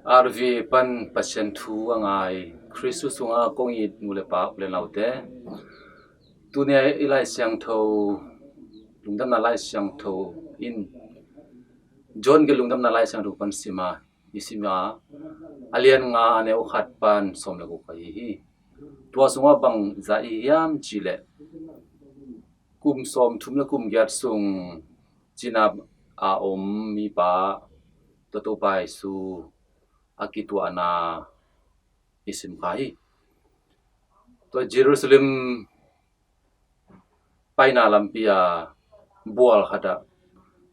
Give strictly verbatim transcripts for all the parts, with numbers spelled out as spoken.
R V A pan Pasian thu a ngai Khristu sunga kong it nu le pa u le naute, tuni a i Lai Siangtho, Lungdamna Lai Siangtho in, John ke Lungdamna Lai Siangtho pan sima i sima, a lian nga a neu khat pan sawm le guk ahi hi. Tua sungah bang za i hiam cih leh, kum sawm thum le kum giat sung cina a om mipa tua Topa Jesu a kituahna i sim kha hi. Tua Jerusalem paina lampi a bual khatah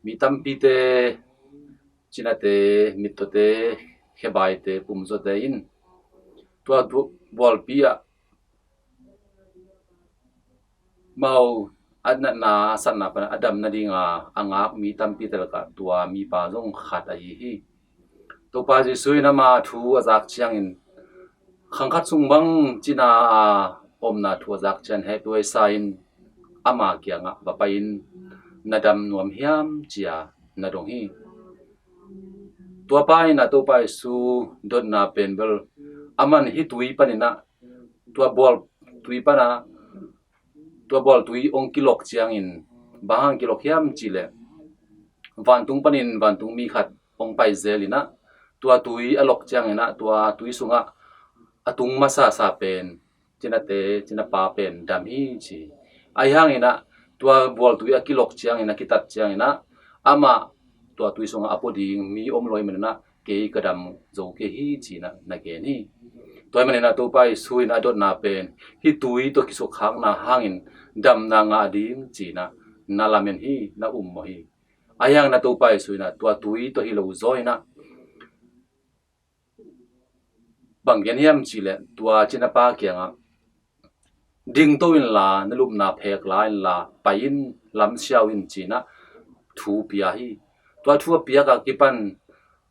mi tampite, cinate, mittawte, khebaite, pumzuate in tua bualpi ah mau a natna a satna pan a dam nadinga a ngak mi tampite lakah tua mipa zong khat ahi hi. Topa Jesu in ama thu a zak ciangin, khang khat sung bang cina a omna thu a zak ciang hehpihhuai sa in ama kiangah va pai in, na dam nuam hiam, ci-a na dong hi. Tua pa in ah Topa Jesu dotna pen bel, aman hih tui panin ah tua bual tui pana, tua bual tui hong kilok ciangin, bang hang kilok hiam cih leh, vantung panin vantung mi khat hong pai zel in ah, tua tui a lok ciangin ah tua tui sungah a tung masasa pen cinate, cinapa pen dam hi, ci. Ahi hangin ah tua bual tui a kilok ciangin, a kitat ciangin ah, amah tua tui sungah a pua ding mi om lo ahih manin ah, kei ka dam zo kei hi, ci-in ah na gen hi. Tua ahih manin ah Topa Jesu in a dotna pen hih tui tawh kisukkhakna hangin damna ngah ding, ci-in ah na lamen hi, na ummawh hi. Ahi hangin ah Topa Jesu in ah tua tui tawh hi lo zaw in ah bang gen hiam cih leh, tua cinapa kiangah, dingto inla, na lupna phek la inla, pai in, lamsiau in, ci-in ah thu pia hi. Tua thu a piak a kipan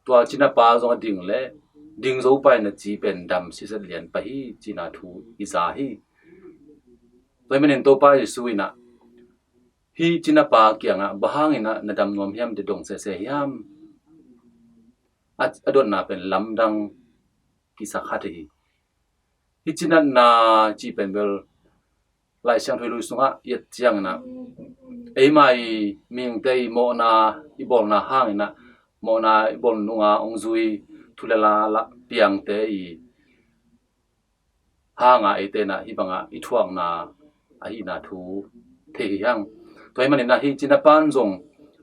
tua cinapa zong a ding leh, ding zo pai, na ci pen dam siset lian pah hi, ci-in ah thu i za hi. Tua ahih manin Topa Jesu in ah hih cinapa kiangah, bang hangin ah na dam nuam hiam, ci dong sese hiam? A, a dotna pen lamdang kisa khat hi. Hih cinatna cih pen bel Lai Siangtho i lui sungah i et ciangin ah, eima i mihingte i mawhna i bawlna hangin ah, mawhna i bawl nunga hong zui thu le la, la piangte i hanga eite in ah hih bangah i thuakna ahihna thu thei hi hang. Tua ahih manin ah hih cinapa in zong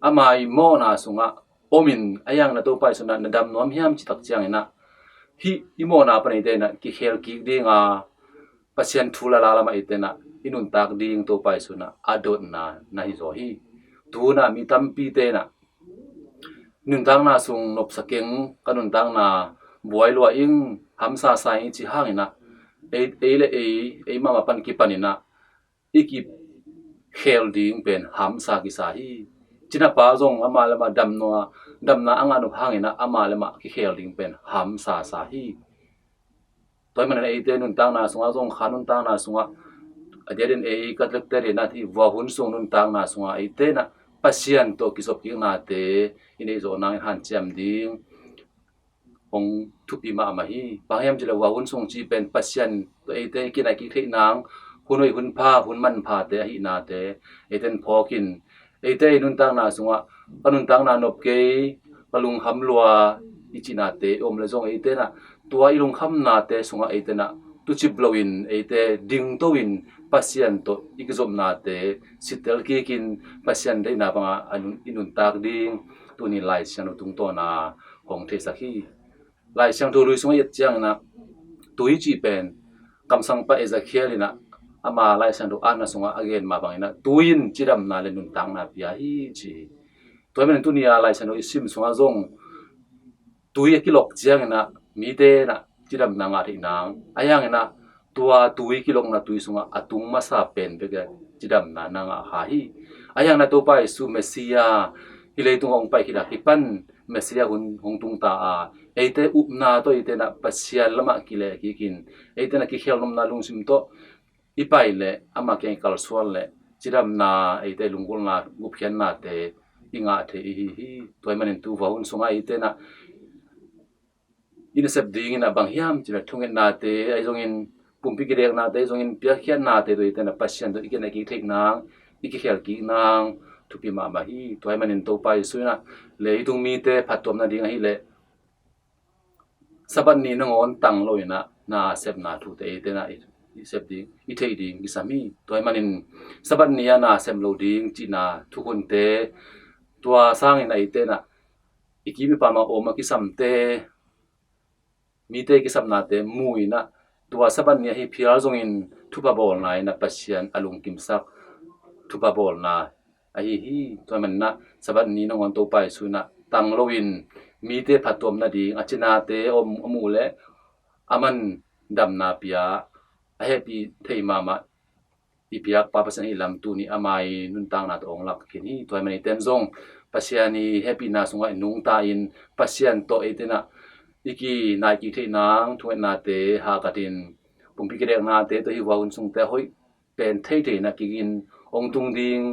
ama i mawhna sungah omin, ahi hangin ah Topa Jesu in ah na dam nuam hiam, ci tak ciangin ah, hih i mawhna pan eite in ah kikhel kik dinga, Pasian thu le la lamah eite in ah i nuntak ding Topa Jesu in ah a dotna na hi zaw hi. Tu-in ah mi tampite in ah nuntakna sung nopsa keng, ka nuntakna buai lua ing, hamsa sa ing, i cih hangin ah, ei, ei le ei, ei mahmah pan kipanin ah i kikhel ding pen hamsa kisa hi. Cinapa zong amah le amah damna, damna a ngah nop hangin ah amah le amah kikhel ding pen hamsa sa hi. Tua ahih manin eite nuntakna sungah zong, kha nuntakna sungah, a diakdiakin ei ka tlekte in ah hih vuahun sung nuntakna sungah eite in ah Pasian tawh kizopkiknate i neih zawh nangin hanciam ding hong thupi mahmah hi. Bang hiam cih leh vuahun sung cih pen Pasian tawh eite kinai kik theih nang, hun hoih hun pha, hun manphate ahihnate eite in phawkin, eite i nuntakna sungah, ka nuntakna nop kei, ka lungkham lua, i cihnate i om leh zong eite in ah tua i lungkhamnate sungah eite in ah tucip loin eite dingto in Pasian tawh i kizopnate sittel kikin, Pasian deihna bangah a nun, i nuntak ding tuni Lai Siangtho tungtawna hong theisak hi. Lai Siangtho lui sungah i et ciangin ah tui cih pen kamsangpa Ezekiel in ah ama Lai Siangtho atna sungah a gen mah bangin ah tui in cidamna le nuntakna pia hi, ci hi. Tua ahih manin tuni a Lai Siangtho i sim sungah zong tui a kilok ciangin ah mite in ah cidamna ngah theih nang, ahi hangin ah tua tui kilokna tui sungah a tung masa pen bek a cidamna na ngah kha hi. Ahi hangin ah Topa Jesu Messiah hih leitungah hong pai khit a kipan Messiah hun hong tung ta a, eite upna tawh eite in ah Pasian lamah kileh kikin, eite in ah kikhel nopna lungsim tawh i pai leh, ama kiang i kalsuan leh cidamna, eite lunggulhna, gupkhiatnate i ngah thei i hi hi. Tua ahih manin tu vuahun sungah eite in ah i nasep dingin ah bang hiam cih leh thungetnate ahi zongin, pumpi kideknate ahi zongin, piakkhiatnate tawh eite in ah Pasian tawh i kinai kik theih nang, i kikhel kik nang thupi mahmah hi. Tua ahih manin Topa Jesu in ah leitung mite phattuam nading ahih leh Sabbath ni nangawn tang lo in ah na sepna thute eite in ah i, i sep ding, i theih ding kisam hi. Tua ahih manin Sabbath ni a na sem lo ding cihna thukhunte, tua sangin ah eite in ah i kim i pam a om a kisamte, mite kisapnate mu in ah, tua Sabbath ni ahi phial zongin thupha bawlna in ah Pasian a lungkimsak thupha bawlna ahi hi. Tua ahih manin ah Sabbath ni nangawn Topa Jesu in ah tang loin mite phattuam nading a cinate om a muh leh aman damna pia, a hehpih thei mahmah i biakpa Pasian ahih lam tuni ama i nuntakna tawh hong lak khin hi. Tua ahih manin eite in zong Pasian i hehpihna sungah i nungta in Pasian tawh eite in ah i kinai kik theih nang thungetnate hahkat in, pumpi kideknate tawh hih hun sungte a hoih pen theithei in ah kik in, hong tung ding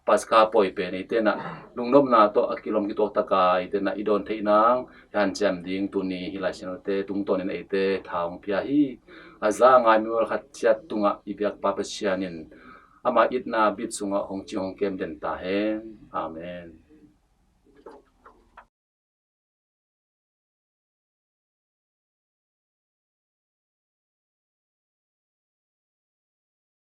Paska pawi pen eite in ah lungnopna tawh a kilawm kituak takin eite in ah i dawn theih nang i hanciam ding tuni hih Lai Siangthote tungtawnin eite tha hong pia hi. A za a ngai mi mual khat ciat tungah i biakpa Pasian in ama itna bit sungah hong cing hong kem den ta hen. Amen.